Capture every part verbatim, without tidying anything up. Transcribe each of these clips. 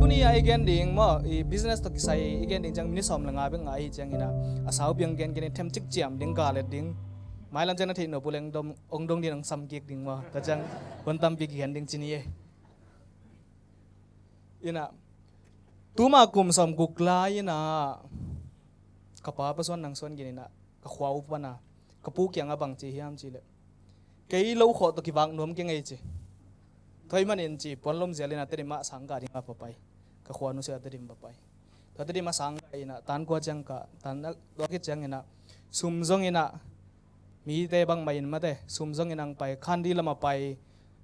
Tuni a i gen ding maw, i business tawh kisai i gen ding ciang minit sawm le nga bek nga ahi ciangin ah, a sau piang gen gen i them cik ciam ding, ga let ding. Mailam ciang na theih nop uh leng dom, ong dong ding, ong sam kik ding maw. Tua ciang hun tampi kigen ding ci ni e. Inah, tuma kum sawm guk lai inah ka pa Pa Suan Nang Suan Gin inah ka khua uh pana, ka pu kiangah bang ci hiam cih leh, kei lo khawh tawh kivak nuam keng ei ci. Tua ahih manin ci, puan lom zial inah Tedim ah sang kah dingah va pai. Ka khua nusia Tedim va pai. Tua Tedim ah sang kah inah tan kua ciang kah, tan tua khit ciang inah sum zong inah mite bangmah in mate, sum zong in ang pai, Kandy lamah pai,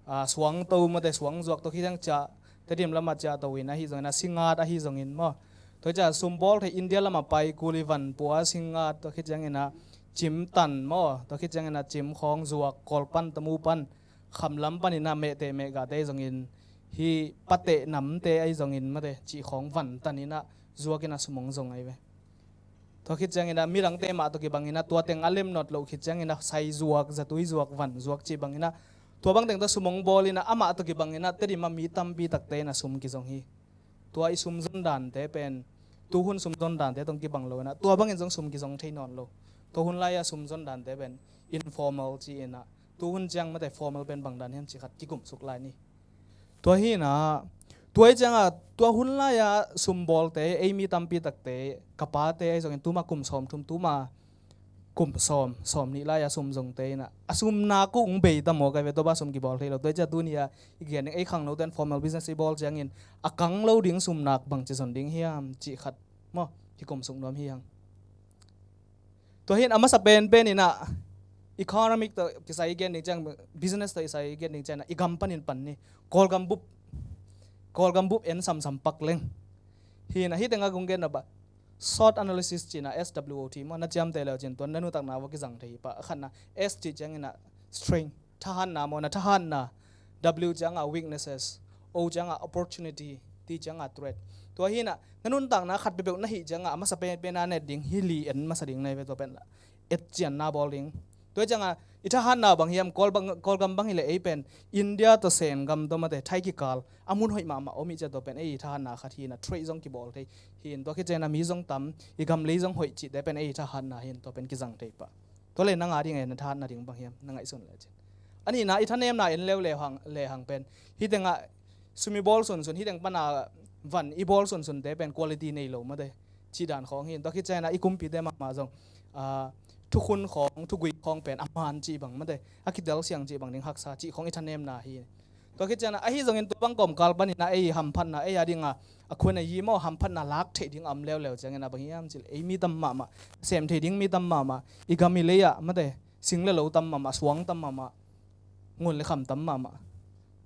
a, suang to mate, suang zuak to khit ciang ciah, Tedim lamah ciah to in ahi zongin, a singat ahi zongin maw. Tua ciah sum bawl thei India lamah pai, kuli van pua singat, tua khit ciangin ah cim tan maw, tua khit ciangin ah cim khawng zuak, Kawl pan, Tamu pan, kham lam pan inah mehteh mehgahte ahi zongin, hih pateh namte ahi zongin mate, cih khawng van tan inah zuak inah sum hong zong ahi ve. Tua khit ciangin ah midangte mah tawh kibang inah tua teng a lem not loh khit ciangin ah sai zuak, zatui zuak, van zuak cih bang inah, tua bang teng tawh sum hong bawl inah amah tawh kibang inah Tedim ah mi tampi takte inah sum kizong hi. Tua i sum zon dante pen tuhun sum zon dante tawh kibang lo inah tua bangin zong sum kizong thei nawn lo. Tua hun lai-ah sum zon dante pen informal ci inah, tuhun ciang mate formal pen bang dan hiam cih khat kikum suk lai ni. Tua hi inah, tua hi ciangah tua hun lai-ah sum bawlte, ei mi tampi takte, ka pate ahi zongin tuma kum sawm thum, tuma kum sawm, sawm nih lai-ah sum zongte inah a sum nak uh hong bei tam maw kai ve, tua bang sum kibawl thei lo. Tua hi ciah tuni-ah i gen ding, ei khangnote in formal business i bawl ciangin a kang lo ding sum nak bangci zon ding hiam cih khat maw, kikum suk nuam hi hang. Tua hi in a masa penpen inah economic tawh kisai i gen ding ciang, business tawh kisai i gen ding ciang inah i gam panin pan ni. Kawlgam bup, Kawlgam bup en samsam pak leng. Hi inah hih tengah kong gen a bah, SWOT analysis ci inah, S W O T maw, na ciamteh le uh cin tua na nuntakna uah kizang thei hi pah. A khatna, S cih ciang inah strength, thahatna maw, na thahatna. W ciangah weaknesses, O ciangah opportunity, T ciangah threat. Tua hi inah na nuntakna khat peuhpeuh na hih ciangah a masa penpen a na et ding hih li en masa ding na hi ve. Tua pen et cianna bawl ding. Tua hi ciangah i thahatna bang hiam, Kawl bang, Kawlgam bang hi leh ei pen India tawh Sengam tawh mate, Thai kikal a mun hoih mahmah om i ciah, tua pen ei i thahatna khat hi inah trade zong kibawl thei hi in, tua khit ciangin ah mi zong tam, i gam lei zong hoih cihte pen ei i thahatna hi in, tua pen kizang thei pah. Tua le nang a ding e, na thahatna ding bang hiam, na ngaihsun le cin. A nihna i thanemna en leuleu hang, le hang pen hih tengah sum i bawl sunsun, hih teng pana van i bawl sunsunte pen quality nei lo mate, cih dan khawng hi in. Tua khit ciangin ah i kumpite mahmah zong, a, thukhun khawng, thugui khawng pen a man cih bang mate, a kitel siang cih bang ding haksa cih khawng i thanemna hi. Tua khit ciangin ah ahi zongin tua bang kawmkal panin ah ei hamphatna, ei a dingah a khua nei hi maw, hamphatna lak theih ding a om leuleu ciangin ah bang hiam cih leh ei mi tam mahmah, sem thei ding mi tam mahmah, i gam i lei-ah mate, sing le lo tam mahmah, suang tam mahmah, ngun le kham tam mahmah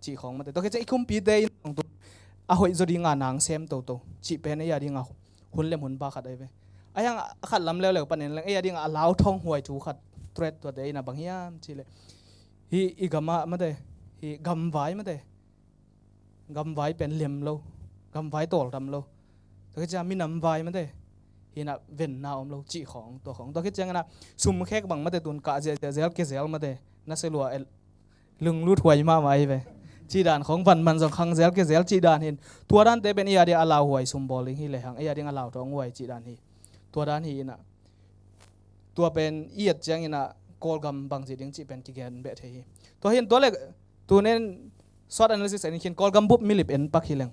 cih khawng mate. Tua khit ciang i kumpite in a hoih zaw dinga nang sem toto cih pen ei a dinga hun lem hun ba khat ahi ve. Ahi hang a khat lam leuleu panin leng ei a dinga a lauthawng huai thu khat, threat tuate inah bang hiam cih leh hih i gamah mate, hih gamvai mate, gamvai pen lem lo, gamvai tawldam lo. Tua khit ciang minam vai mate, hih inah venna om lo cih khawng, tua khawng. Tua khit ciangin ah sumkhek bang mate, tun kah ziahziah zel, ke zel mate, na selua el, lunglut huai mahmah ahi ve. Cih dan khawng, van man zong khang zel, ke zel cih dan hi in. Tua dante pen ei a ding a lauhuai sum bawl ding hi le hang, ei a ding a lauthawng huai cih dan hi. Tua dan hi inah tua pen i et ciangin ah Kawlgam bang ci ding cih pen kigen beh thei hi. Tua hi in tua le tunin SWOT analysis en khin, Kawlgam bup milip en pak hi leng,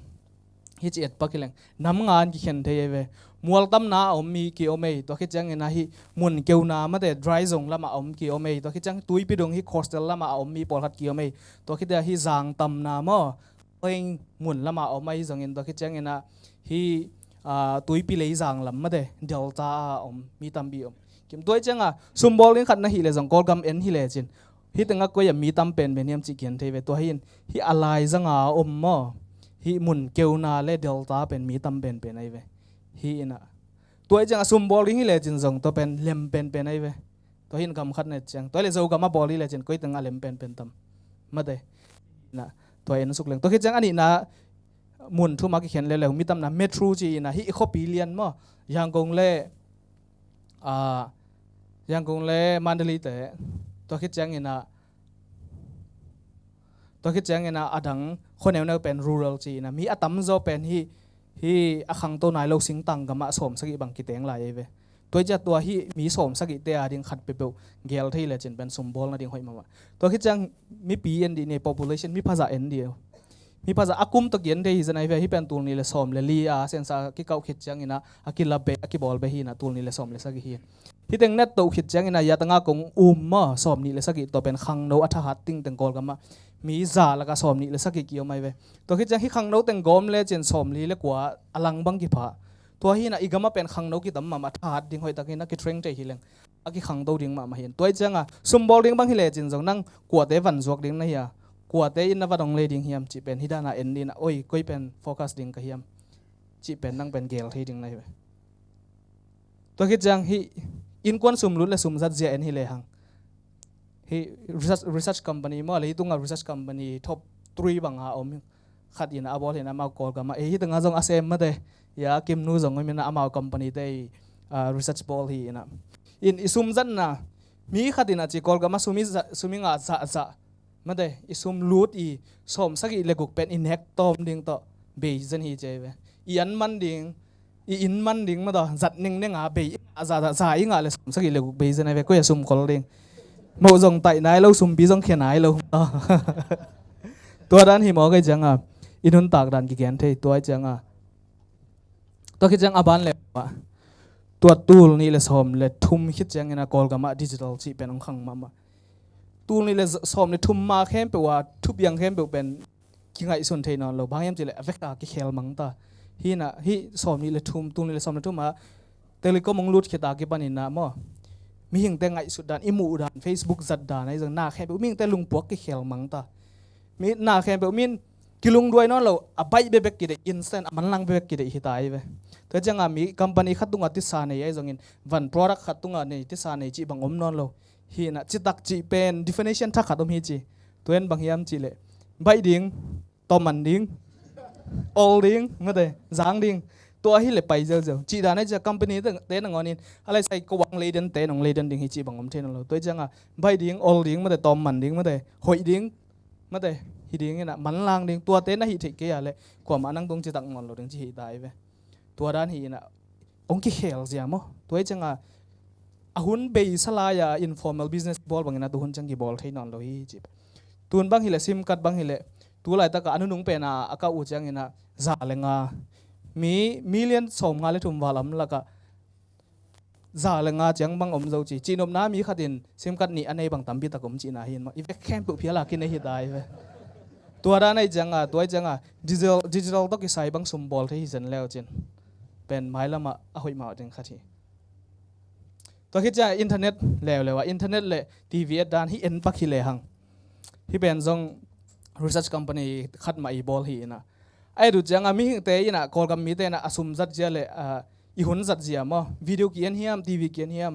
hih ci et pak hi leng nam nga in kikhen thei ahi ve. Mualtamna a om mi ki-om ei, tua khit ciangin ah hih mun keuna mate, dry zone lamah a om ki-om ei, tua khit ciang tuipi dung hih coastal lamah a om mi pawlkhat ki-om ei, tua khit ciang hih zangtamna maw, Plain mun lamah a om ahi zongin, tua khit ciangin ah hih, a, tuipi lei zang lam mate, delta a om mi tampi om. Kim, tua hi ciangah sum bawl ding khat na hih le zong Kawlgam en hi le cin, hih tengah koi a mi tam penpen hiam cih kihen thei ve. Tua hi in hih a lai zanga a om maw, hih mun keuna le delta pen mi tam penpen ahi ve. Hih inah tua hi ciangah sum bawl ding hi le cin zong tua pen lem penpen ahi ve. Tua hi in gam khat na et ciang, tua hi le Zogam a bawl hi le cin koi tengah lem penpen tam mate. Inah tua en suk leng. Tua khit ciang a nihna mun thum a kikhen leuleu, mi tamna metro ci inah hih khuapi lian maw, Yangon le, a, Yangon le Mandalay te. Tua khit ciangin ah, tua khit ciangin ah a dang khua neuneu pen rural ci inah mi a tamzaw pen hih Hih a khangto nai lo singtang gamah sawm sagih bang kiteng lai ei ve. Tua hi ciah tua hih mi sawm sagihte a ding khat peuhpeuh gel thei lecin pen sumbawl nading hoih mahmah. Tua khit ciang mipi en dih ni, population, mi phazah en dih. Mi phazah a kum tawh ki-en thei hi zen ai ve, hih pen tul nih le sawm le li a sensa a kikauh khit ciangin ah a kilap beh, a kibawl beh hi in ah tul nih le sawm le sagih hi. Hih teng net toh khit ciangin ah yatanga kong um maw, sawm nih le sagih tawh pen khangno a thahat tingteng Kawlgamah mi za lakah sawm nih le sagih ki-om ai ve. Tua khit ciang hih khangno teng gawm lecin sawm li le kua a lang bang kipha. Tua hi in ah i gamah pen khangno kitam mahmah, thahat ding hoihtakin a kitreng thei hi leng a kikhangto ding mahmah hi in. Tua hi ciangah sumbawl ding bang hi lecin zong nang kuate van zuak ding na hi a, kuate in na va dong lei ding hiam cih pen hih dana en dih in ah, oi, koi pen focus ding ka hiam cih pen nang pen gel thei ding na hi ve. Tua khit ciang hih innkuan sumlut le sumzat zia en hi lehang, hih research, research company maw, leitungah research company top three banga om khat in a bawl hi in ah, amau Kawlgamah, eh, hih tengah zong a sem mate, ya, Kimnu zong om in ah, amau company te i, ah, research bawl hi in ah. In i sumzatna, mi khat in ah ci Kawlgamah sum i za, sum i ngah zahzah mate, i sum lut i sawm sagih le guk pen i nek tawm ding tawh bei zen hi ci ai ve. I an man ding, i inn man ding mate, zat nengneng a bei i ngah zahzah, za i ngah le sawm sagih le guk bei zen ai ve, koi a sum kol ding. Moh zong taih nai lo, sumpi zong khia nai lo. Tua dan hi mawk ai ciangah i nuntak dan kigen thei, tua ai ciangah. Tua khit ciang a ban le ah, tua tul nih le sawm le thum khit ciangin ah Kawlgamah digital cih pen hong khang mahmah. Tul nih le sawm le thum ma khempeuh ah thupiang khempeuh pen kingaihsun thei nawn lo. Bang hiam cih leh a vek a kikhel mang ta. Hih in ah, hih sawm nih le thum, tul nih le sawm le thum ah telecom hong lut khit a kipan in ah maw, mihingte ngaihsut dan, i muh dan, Facebook zat dan ahi zong na khempeuh mihingte lungpuak kikhel mang ta. Mi na khempeuh min kilungduai nawn lo, a baih bekbek kideih, instant a manlang bekbek kideih hi ta ahi ve. Tua ciangah mi company khat tungah tisa nei ahi zongin van product khat tungah nei, tisa nei cih bang om nawn lo. Hi in ah citak cih pen definition thak khat om hi ci. Tua in bang hiam cih leh baih ding, tawm man ding, ol ding mate, zang ding. Tua hi leh pai ziauziau. Cih dan ahi ciah company te, te nangawnin a laisai ko wang leiden te nong leiden ding hi cih bang om thei nawn lo. Tua hi ciangah baih ding, ol ding mate, tawm man ding mate, hoih ding mate, hi ding in ah manlang ding, tuate na hih theih kei a leh kuamah nang tung citak nawn lo ding ci hi ta ahi ve. Tua dan hi in ah hong kikhel zia maw. Tua hi ciangah a hun beisa lai-a informal business bawl bangin ah tu hun ciang kibawl thei nawn lo hi ci. Tun bang hi leh sim card bang hi leh tu laitakah a nunung pen a, a kah uh ciangin ah za le nga, mi million sawm nga le thum val om lakah za le nga ciang bang om zo ci. Cihnopna mi khat in sim card nih a nei bang tampi tak om cihna hi in maw. I vek khempeuh phial a kinei hi ta ahi ve. Tua dan ahi ciangah, tua ahi ciangah digital, digital tawh kisai bang sumbawl thei hi zen leu cin pen mailamah a hoih mah ding khat hi. Tua khit ciangah internet leuleu ah, internet le TV et dan hih en pak hi lehang, hih pen zong research company khat mah i bawl hi in ah. A et uh ciangah mihingte in ah, Kawlgam mite in ah a sum zat zia le, ah, i hun zat zia maw, video ki-en hiam, TV ki-en hiam,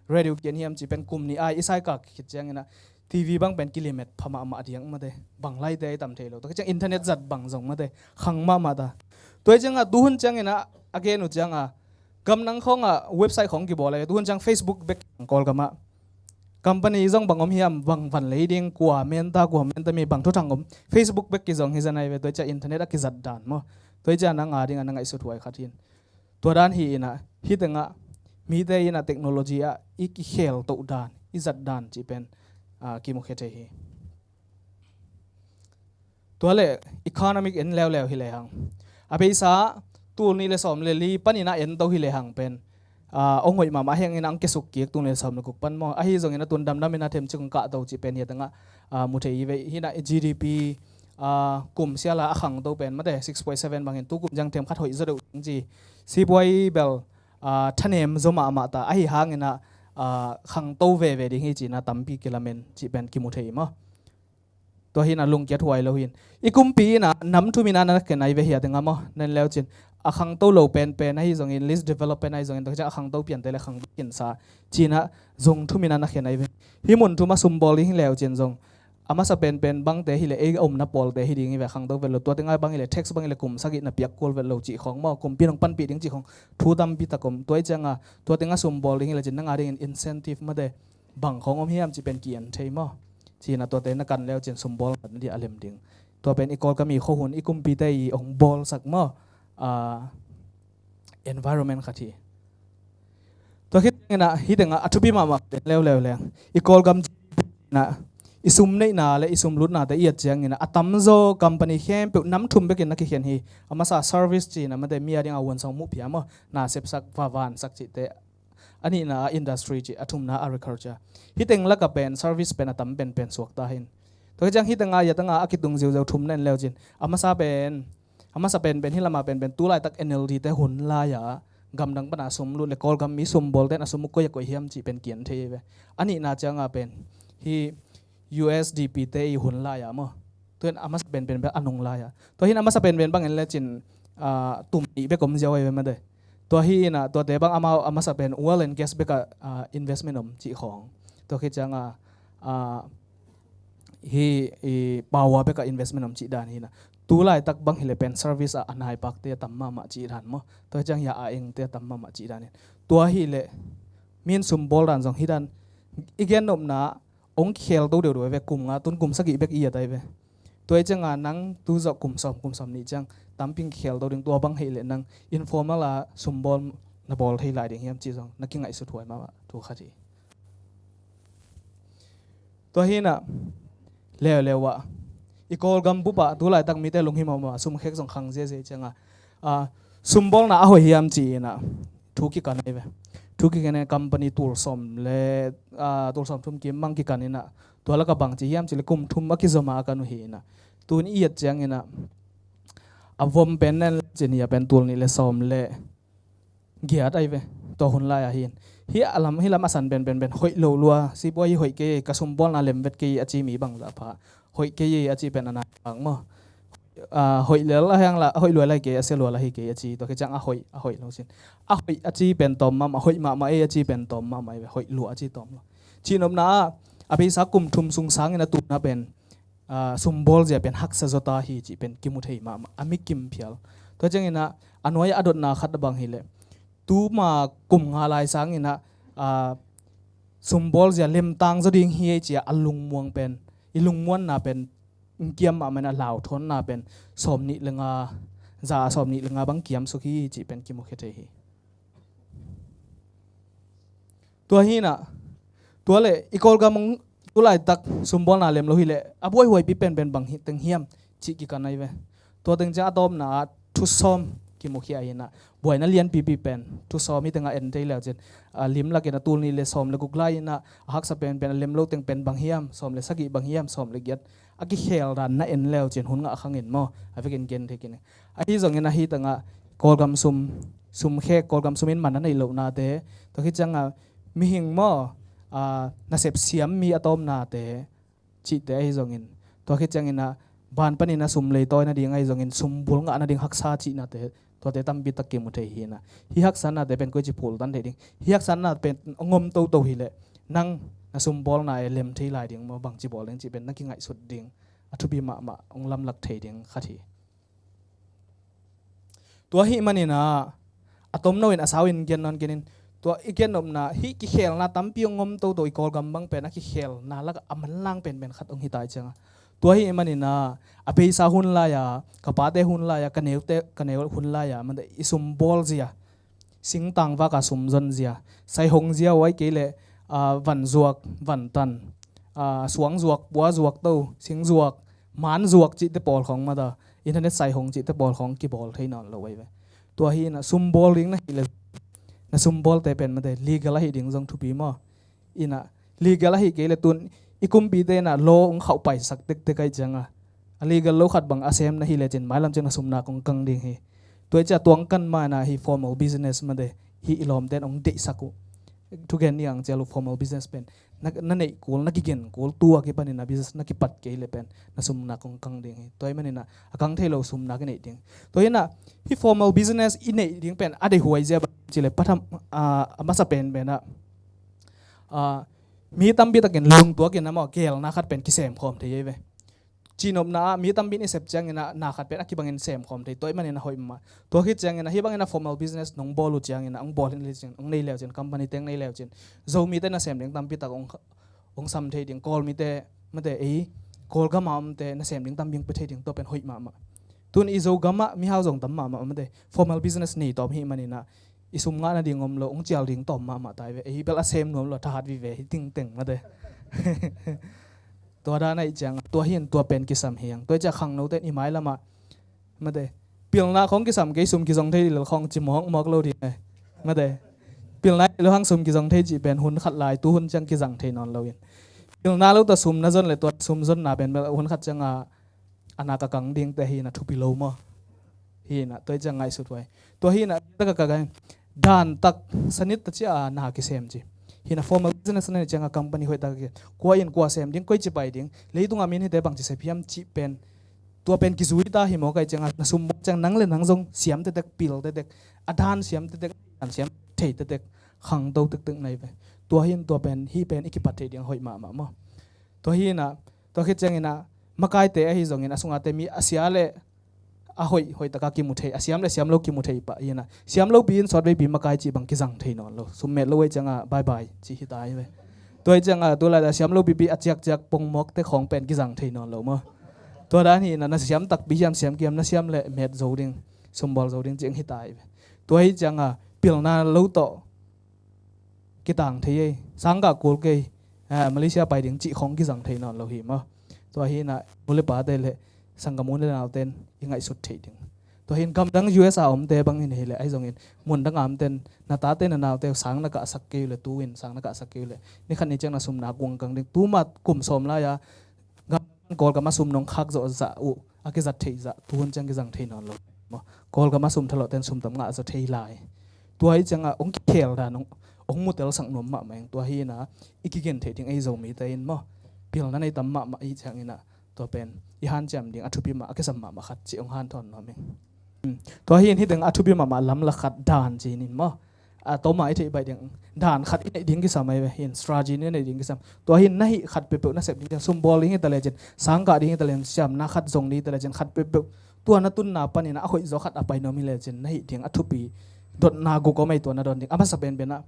radio ki-en hiam cih pen kum nih a i saikak khit ciangin ah TV bang pen kilimit pha mahmah diak mate, bang laite i tam thei lo. Tua khit ciang internet zat bang zong mate, khang mahmah ta. Tua hi ciangah tu hun ciangin ah a gen uh ciangah gam nang khawngah website khawng kibawl a, tu hun ciang Facebook bek Kawlgamah company zong bang om hiam, bang van lei ding, kua menta, kua menta mi, bang thuthang om, Facebook bek kizong hi zen ai ve. Tua hi ciah internet a kizat dan maw, tua hi ciah nang a dingah na ngaihsut huai khat hi in. Tua dan hi in ah, hih tengah mite in ah technology ah i kikhel toh dan, i zat dan cih pen, ah, kimukhia thei hi. Tua le economic en leuleu hi lehang, a beisa tul nih le sawm le li panin ah en to hi lehang pen, ah, hong hoih mahmah hi hangin ah hong kiasuk kik, tul nih le sawm le guk pan maw. Ahi zongin ah tun damdam in ah themcik hong kahto cih pen hih tengah, ah, mu thei hi ve. Hih in ah GDP, ah, kum siala a khangto pen mate, six point seven bangin tu kum ciang themkhat hoih zaw deuh ding ci. Sipuai bel, ah, thanem zaw mahmah ta, ahi hangin ah, ah, khangto veve ding hi ci-in ah tampi kilamen cih pen kimu thei hi maw. Tua hi in ah lungkiat huai lo hi in. I kumpi in ah nam thum in ah na khen ai ve hih tengah maw. Na en leu cin, a khangto lo penpen ahi zongin, least developed pen ahi zongin, tua hi ciah a khangto piante le khangto khinsa ci-in ah zung thum in ah na khen ai ve. Hih mun thum ah sumbawl ding hi leu cin zong a masa penpen bangte hi leh ei a omna pawlte hi ding hi ve, khangto vet lo. Tua tengah bang hi leh tax bang hi leh kum sagih na piak kul vet lo cih khawng maw, kumpi in hong panpih ding cih khawng thu tampi tak om. Tua hi ciangah tua tengah sumbawl ding hi leh cin nang a dingin incentive mate bang khawng om hiam cih pen ki-en thei maw. Ci-in ah tuate na kan leu cin sumbawl na ding a lem ding. Tua pen i Kawlgam i khuahun, i kumpite i hong bawlsak maw, ah, environment khat hi. Tua khit ciangin ah hih tengah a thupi mahmah pen leuleu leng i Kawlgam inah i sum neihna le i sum lutnate i et ciangin ah a tamzaw company khempeuh nam thum bekin na kikhen hi. A masa service ci-in ah mate mi a dingah a huan sawng muh phiam aw, na sepsak, vavansak cihte. A nihna ah industry cih, a thumna agriculture. Hih teng lakah pen service pen a tam penpen suakta hi. Tua hi ciang hih tengah, hih tengah a kitung ziauziau thum na en leu cin, a masa pen, a masa penpen hih lamah penpen tu laitak N L D te hun lai-a gamdang pana sum lut le Kawlgam mi sumbawlte in a sum uh koi a koih hiam cih pen kian thei hi ve. A nihna ciangah pen hih U S D P te i hun lai-a maw. Tua in a masa penpen bek a nung lai-a. Tua hi in a masa penpen bang en lecin, ah, tum nih bek om ziau ahi ve mate. Tua hi in ah tuate bang amau a masa pen oil and gas bekah, ah, investment om cih khawng. Tua khit ciangah, ah, hih i power bekah investment om cih dan hi in ah. Tu laitak bang hileh pen service ah a naipakte a tam mahmah cih dan maw. Tua hi ciang hih a engte a tam mahmah cih dan hi. Tua hileh mi in sumbawl dan zong hih dan i gennopna ong kikhelto deuhdeuh ve, kum nga tun kum sagih bek i a tai ve. Tua hi cianga nang tu zawh kum sawm, kum sawm nih ciang tampi ong kikhelto ding, tua bang hileh nang informal a sumbawl na bawl thei lai ding hiam cih zong na kingaihsut huai mahmah thu khat hi. Tua hi in ah leuleu ah i Kawlgam bup ah tu laitak mite lunghimawh mahmah sumkhek zong khang ziazia hi cianga, ah, sumbawlna a hoih hiam ci-in ah thu kikan ahi ve. Thu kikan in company tul sawm le, ah, tul sawm thum kim mang kikan in ah tua lakah bang ci hiam cih leh kum thum a kizom a a kan uh hi in ah. Tun i et ciangin ah a vom pen na en lecin hih a pen tul nih le sawm le giat ahi ve. Tua hun lai-a hi in hih a lam, hih lam a san penpen pen hoih lo lua, sipuai hi hoih kei, ka sumbawlna lem vet kei a ci mi bangzah pha. Hoih kei a ci pen a naipak maw. Ah, hoih lel a hiang la, a hoih lua lai kei, a sia lua lai hi kei a ci, tua khit ciang a hoih, a hoih lo sin. A hoih a ci pen tawm mahmah, hoih mahmah ei a ci pen tawm mahmah ei ve, hoih lua a ci tawm lo. Cihnopna ah a beisa kum thum sung sangin a tuna pen, ah, sumbawl zia pen haksa zaw ta hi cih pen kimu thei mahmah, a mi kim phial. Tua ciangin ah a nuai a dotna khat a bang hileh tuma kum nga lai sangin ah, ah, sumbawl zia lemtang zaw ding hi ei ci-a a lungmuang pen, i lungmuanna pen ong kiam mahmah in a lauthawnna pen sawm nih le nga, za sawm nih le nga bang kiam suk hi cih pen kimukhia thei hi. Tua hi in ah tua le i Kawlgam ong tu laitak sumbawlna lem lo hileh a buaihuaipi penpen bang hi teng hiam cih kikan ahi ve. Tua teng ciang a tawpna ah thusawm kimukhia hi in ah buaina lianpipi pen thusawm hi tengah en thei leu cin, ah, lim lakin a tul nih le sawm le guk lai in ah a haksa penpen a lem lo teng pen bang hiam, sawm le sagih bang hiam, sawm le giat a kikhel dan na en leu cin hun ngah khangin maw, a vekin gen thei kei ning. Ahi zongin ah hih tengah Kawlgam sum, sumkhek, Kawlgam sum in man a neih lohnate, tua khit ciangah mihing maw, ah, nasep siam mi a tawpnate cihte ahi zongin, tua khit ciangin ah ban panin a sum leitawi nading ahi zongin sum bul ngah nading haksa cihnate, tuate tampi tak kimu thei hi in ah. Hih haksatnate pen koici phultan thei ding, hih haksatna pen ong om toto hileh nang na sumbawlna e lem thei lai ding maw, bangci bawl ding cih pen na kingaihsut ding a thupi mahmah, ong lamlak thei ding khat hi. Tua ahih manin ah a tomno in a sau in gen nawn kenin, tua i gennopna hih kikhelna tampi ong om toto i Kawlgam bang pen a kikhelna lakah a manlang penpen khat ong hi ta hi cianga. Tua ahih manin ah a beisa hun lai-a, ka pate hun lai-a, ka neute, ka neu hun lai-a mate i sumbawl zia, singtang vaka sum zon zia, saihong zia, huai kei leh, ah, van zuak, van tan, ah, suang zuak, pua zuak to, sing zuak, man zuak cihte pawl khawng mata, internet saihong cihte pawl khawng kibawl thei nawn lo ahi ve. Tua hi in ah sumbawl ding na hih leh na sumbawlte pen mate legal ahih ding zong thupi maw. In ah legal ahih kei leh tun i kumpite in ah law ong khauh paisak tektek ahi cianga, a legal lo khat bang a sem na hih lecin mailam ciang na sumna kong kang ding hi. Tua hi ciah tuang kan ma in ah hih formal business mate hih i lawmte in ong deihsak uh. Thugen ni ang ciah lo formal business pen na, na neih kul, na kigen kul, tua kipanin a business na kipat kei leh pen na sumna kong kang ding hi. Tua ahih manin ah a kang thei lo sumna kineih ding. Tua hi in ah hih formal business i neih ding pen a deihhuai zia bang ci leh patham, ah, a masa penpen ah, ah, mi tampi takin lungtuakin a maw, geelna khat pen kisem khawm thei ahi ve. Cihnopna ah mi tampi in i sep ciangin ah na khat pen a kibangin sem khawm thei, tua ahih manin a hoih mahmah. Tua khit ciangin ah hih bangin a formal business nong bawl uh ciangin ah ong bawl hi leh cin, ong nei leu cin, company teng nei leu cin, Zomite nasem ding tampi tak ong, ong sam thei ding, Kawlmite mate ei, Kawlgam a omte nasem ding tampi ong pia thei ding, tua pen hoih mahmah. Tun i Zogam ah mihau zong tam mahmah mate. Formal business nei tawm hi maninah i sum ngah nading om lo, hong cial ding tawm mahmah tai ve. Ei bel a sem nuam lo, thahat vive hi tingteng mate. Tua dan a i ciang tua hin tua pen kisam hiang. Tua i ciang khangnote in i mailamah mate, pilna khong kisam kei, sum kizong thei lel khong ci mawkmawk lo ding e. Mate, pilna i lo hang sum kizong thei cih pen hun khat lai tu hun ciang kizang thei nawn loin, pilna lo tawh sum na zon le tua sum zonna pen bel hun khat cianga a nak a kang dingte hinah thupi lo maw? Hinah tua i ciang ngaihsut huai. Tua hinah taka ka gai dan tak sanit ta cia na kisem ci. Hinah formal business na ni cianga company hoih taka kisem. Kua in kua sem ding, koi ci pai ding, leitunga min hite bangci sep hiam cih pen tua pen kizui ta hi maw? Kai cianga na sum mawk ciang nang le nang zong siam tetek, pil tetek, a dan siam tetek, dan siam thei tetek, khangto tektek nai ve. Tua hin tua pen, hih pen i kipat thei ding a hoih mahmah maw? Tua hinah tua khit cianginah makaite ahi zongin a sungate mi a sia le a hoih hoihtaka kimu thei, a siam le siam lo kimu thei pah hinah, siam lopi in sawtveipi makai cih bang kizang thei nawn lo. Sum met lo ei cianga bye bye cih hi ta hi ve. Tua i cianga tu laita siam lopipi a ciakciak pongmawkte khawng pen kizang thei nawn lo maw? Tua dan hinah na siam takpi hiam, siam kiam na siam le met zo ding, sumbawl zo ding cih hi ta hi ve. Tua hi cianga pilna lo tawh kitang thei ei, sangkah kul kei, Malaysia pai ding cih khawng kizang thei nawn lo hi maw? Tua hinah nu le pate le sanggam u le naute in i ngaihsut theih ding. Tua hin gamdang U S A omte bangin hi le ahi zongin mundanga omte in na tate na naute sang na kahsak kei uh le, tu in sang na kahsak kei uh le, nikhat ni ciang na sumna kuangkang ding, tuma kum sawm lai-a Kawlgam a sum nong khak zawh zah uh a kizat theih zah tuhun ciang kizang thei nawn lo maw? Kawlgam a sum thalawhte in sum tam ngah zaw thei lai. Tua hi cianga hong kikhel dan hong mutelsak nuam mahmah ing. Tua hinah i kigen theih ding ei Zomite in maw, pilna nei tam mahmah hi cianginah tua pen i hanciam ding a thupi mah a kisam mahmah khat cih hong hanthawn nuam ing. Tua hin hih teng a thupi mahmah lamlak khat dan ci-in maw, a tawma i theih baih ding dan khat i neih ding kisam ahi ve. Hin strategy i neih ding kisam. Tua hin na hih khat peuhpeuh na sep ding kisam, sumbawl ding hi ta lecin, sangkah ding hi ta lecin, siamna khat zong ding hi ta lecin, khat peuhpeuh tua na tunna panin a hoih zaw khat a pai nuam hi lecin na hih ding a thupi dotna guk om ei, tua na don ding. A masa penpenah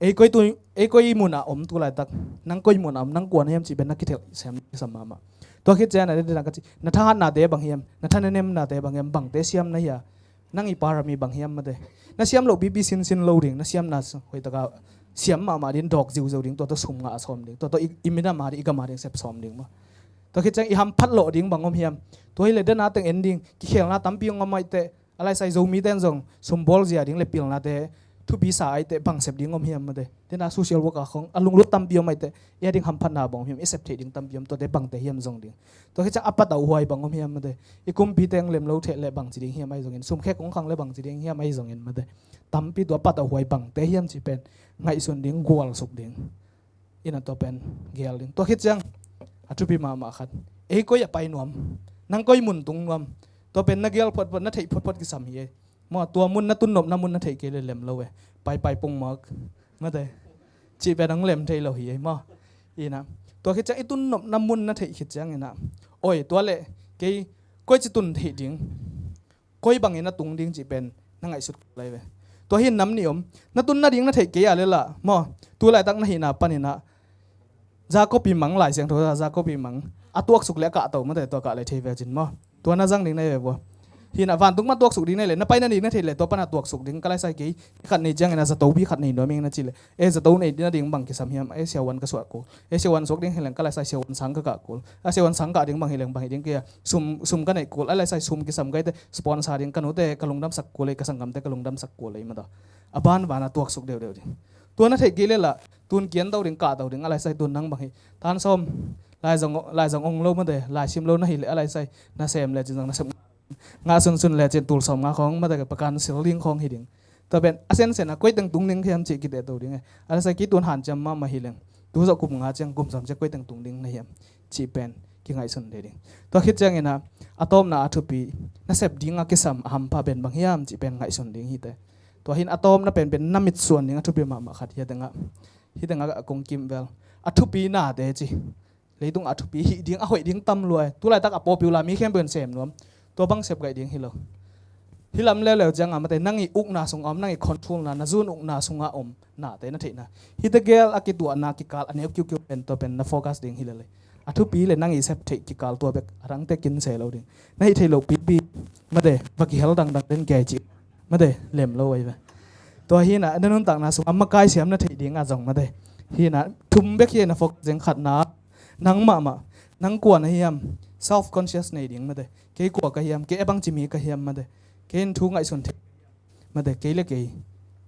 ei koi tu, ei koi munah om tu laitak, nang koi munah om, nang kua na hiam cih pen na kithelh sem kisam mahmah. Tua khit ciang na dena ka ci, na thahatnate bang hiam, na thanenemnate bang hiam, bangte siam na hia, nang i parami bang hiam mate. Na siam loh pipi sinsin lo ding, na siamna hoihtaka siam mahmah ding, dawk ziuziau ding, tua tawh sum ngah a sawm ding, tua tawh i, i minam a ding, i gam a ding sep sawm ding maw? Tua khit ciang i hamphat lawh ding bang om hiam? Tua hi le dena teng en ding, kikhelna tampi om maih teh. A laisai Zomite in zong sumbawl zia ding le pilnate thupi sa aiteh bang sep ding om hiam mate. Tena social work a khong a lunglut tampi om aiteh, i a ding hamphatna bang om hiam, i sep theih ding tampi om, tuate bangte hiam zong ding. Tua khit ciang a patauhhuai bang om hiam mate. I kumpite hong lem lo theh le bangci ding hiam ahi zongin, sumkhek hong khang le bangci ding hiam ahi zongin mate. Tampi tua patauhhuai bangte hiam cih pen ngaihsun ding, gualsuk ding. Ina tua pen gel ding. Tua khit ciang a thupi mahmah khat, ei koi a pai nuam, nang koi mun tung nuam, tua pen na gel photphot, na theih photphot kisam hi ei. Maw, tua mun na tunnopna mun na theih kei le lem lo e. Paipai pungmawk mate cih pen hong lem thei lo hi ei maw? Ina tua khit ciang i tunnopna mun na theih khit ciang ina, oi, tua le kei koi ci tun theih ding, koi bangin na tung ding cih pen na ngaihsut lai ve. Tua hin nam nih om, na tun nading na theih kei a le lah maw, tu laitak na hihna paninah Jacob i mang, Lai Siangtho a Jacob i mang a tuaksuk le a kahto mate, tua kah le thei ve cin maw? Tua na zang ding na hi ve bua. Hinah vantung mah tuaksuk ding na hi le, na pai nading na theih le tua pana tuaksuk ding. Ka laisai kei khat nei ciangin a zato pi khat nei nuam ing na cih le, e, zato nei nading bang kisam hiam? E, siavuan ka suah kul. E, siavuan suak ding hileng ka laisai siavuan sang ka kah kul. A siavuan sang kah ding bang hileng bang hi ding kei a, sum, sum ka neih kul. A laisai sum kisam ka hi teh sponsor ding, ka nute ka lungdamsak kul ei, ka sanggamte ka lungdamsak kul ei mata. A banvana tuaksuk deuhdeuh ding. Tua na theih kei le lah tun kianto ding, kahto ding. A laisai tun nang bang hi, tan sawm, laizang, laizang ong lo mate, laisim lo na hi le a laisai na sem le cin zang na sem ngah sunsun le cin tul sawm nga khawng mate ka pakan sil ding khawng hi ding. Tua pen a sensen a koi teng tung ding hiam cih kitehto ding e. A laisai kei tun hanciam mahmah hileng, tu zawh kum nga ciang kum sawm ciang koi teng tung ding na hiam cih pen kingaihsun dei ding. Tua khit cianginah a tawpna a thupi, na sep ding a kisam a hampha pen bang hiam cih pen ngaihsun ding hi teh. Tua hin a tawpna penpen na mitsuan ding a thupi mahmah khat hi a tengah, hi tengah a kong kimvel a thupi nate ci. Leitung a thupi hih ding, a hoih ding tam lua e. Tu laitak a popular, mi khempeuh in sem nuam. Tua bang sep gaih ding hi lo. Hi lam leuleu cianga mate, nang i ukna sungah om, nang i controlna, na zun ukna sungah om nate na theihna, hite gel a kituahna kikal a neu kiukiu pen tua pen na focus ding hi lele. A thupi le nang i sep theih kikal tua bek a dangte kin se lo ding. Na hih theih loh pipi mate, va kihel dangdang den kei cih mate, lem lo ahi ve. Tua hi na, na nuntakna sungah makai siam na theih ding a zong mate. Hi na, thum bek hi na focus zeng. Khatna, nang mahmah, nang kua na hiam, self conscious nei ding mate. Kei kua ka hiam, kei a bangci mi ka hiam mate. Kei in thu ngaihsun theih mate, kei le kei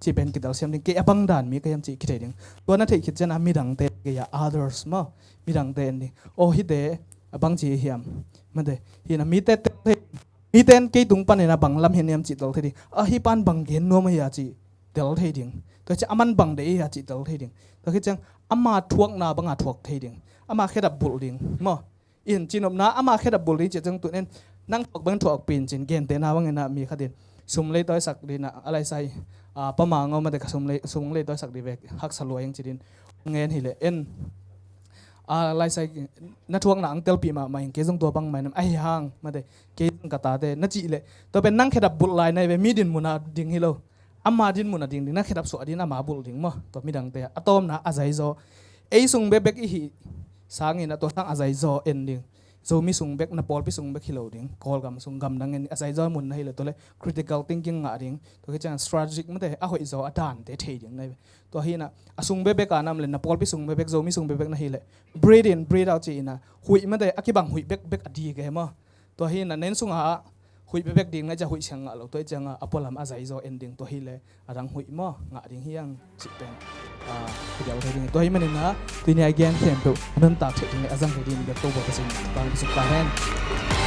cih pen kitel siam ding, kei a bang dan mi ka hiam cih kithei ding. Tua na theih khit ciang a midangte, kei a others maw, midangte en ding. Aw, hihte a bangci hiam mate. Hi na, mite tel thei, mite in kei tung panin a bang lam hi hiam cih tel thei ding. A, hih pan bang gen nuam ahi a cih tel thei ding. Tua ciang aman bang deih ahi a cih tel thei ding. Tua khit ciang ama thuakna banga thuak thei ding. Ama khedap bulh ding maw. In cinopna ama khedap bulh ding cih ciang tun en, nang thuak bang thuak pin cin, gentehna bangin a mi khatin sum lei tawisak ding a, a laisai, a, pama ngau mate, ka sum lei, sum lei tawisak ding vek haksa lua ing ci din ngen hileh en, a laisai na thuakna ang telpih mahmah ing, kei zong tua bang mai nam ahi hang mate, kei zong ka tate na cih leh tua pen nang khedap bulh lai na hi ve, mi din muna ding hi lo. Ama din muna ding ding, na khedap suah din ama bulh ding maw. Tua midangte a tawmna a zaizaw, ei sung bekbek i hih sangin a tua sang a zaizaw en ding. Zomi sung bek, na pawlpi sung bek hi lo ding. Kawlgam sung, gamdang en, a zaizaw mun na hi le tua le critical thinking ngah ding. Tua khit ciang strategic mate, a hoihzaw a dante thei ding na hi ve. Tua hi na, a sung bekbek a nam le, na pawlpi sung bekbek, Zomi sung bekbek na hi le, breathe in, breathe out ci ina, huih mate, a kibang huih bekbek a dik e maw. Tua hi na, na inn sungah huih bekbek ding na hi ciang huih siang ngah lo, tua hi ciangah a pualam a zaizaw en ding, tua hi le a dang huih maw ngah ding hi ang cih pen, a, kidial thei ding. Tua hi manin a, tuni a i gen khempeuh a nuntak theih ding le a zang thei ding bek Topa Pasian in thupha hong pia suk ta hen.